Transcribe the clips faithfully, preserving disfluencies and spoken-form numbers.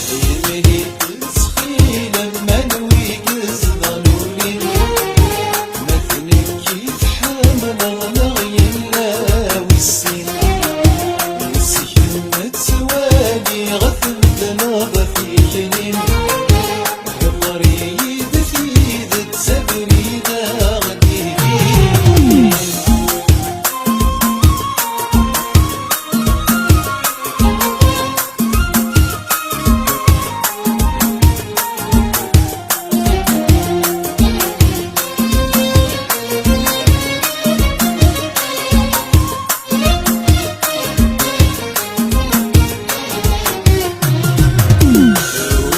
Yemli ttxil aman wi yezḍan ulin, ma d nekk i tḥemmleḍ neɣ yella wis sin. Yes-k nettwali ɣef medden ɣef tiknin, ḍfer-iyi-d tidet abrid aɣ-d-ibin.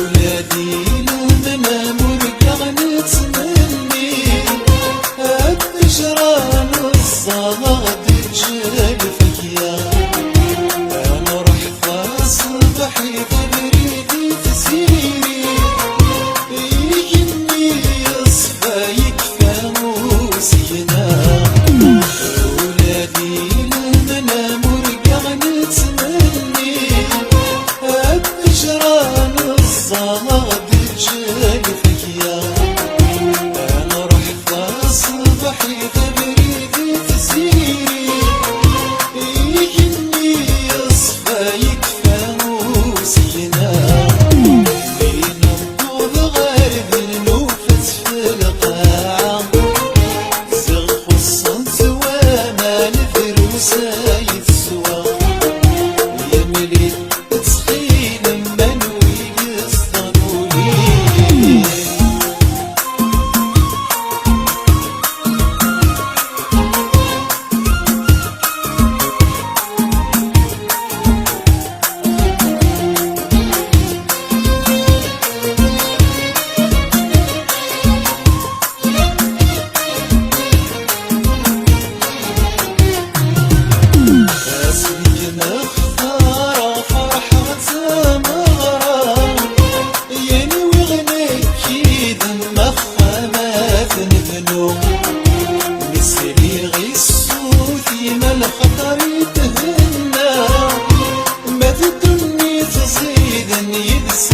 Ula d ilmen am urgaɣ nettmenni, ad d-tecra neẓẓaɣ d-teǧǧ lfakya. Ad nruḥ taṣebḥit abrid i tziri, igenni yeṣfa yekfa usigna. Ula d ilmen am urgaɣ nettmenni, ad d-tecra neẓẓaɣ d-teǧǧ lfakya. Ad nruḥ taṣebḥit abrid i tziri, igenni yeṣfa yekfa usigna. Mi newweḍ ɣer din nufa-tt f lqaɛa, ziɣ xuṣṣen-tt waman, drus ay teswa. Yemli ttxil aman wi yezḍan ulin. Asmi k-nextar ferḥeɣ d tameɣra, yani wiɣ nekki d mexxam ad nebnu. Mi sliɣ i ṣṣut-im lxaṭer ithenna, ma d ddunit ẓiden yid-s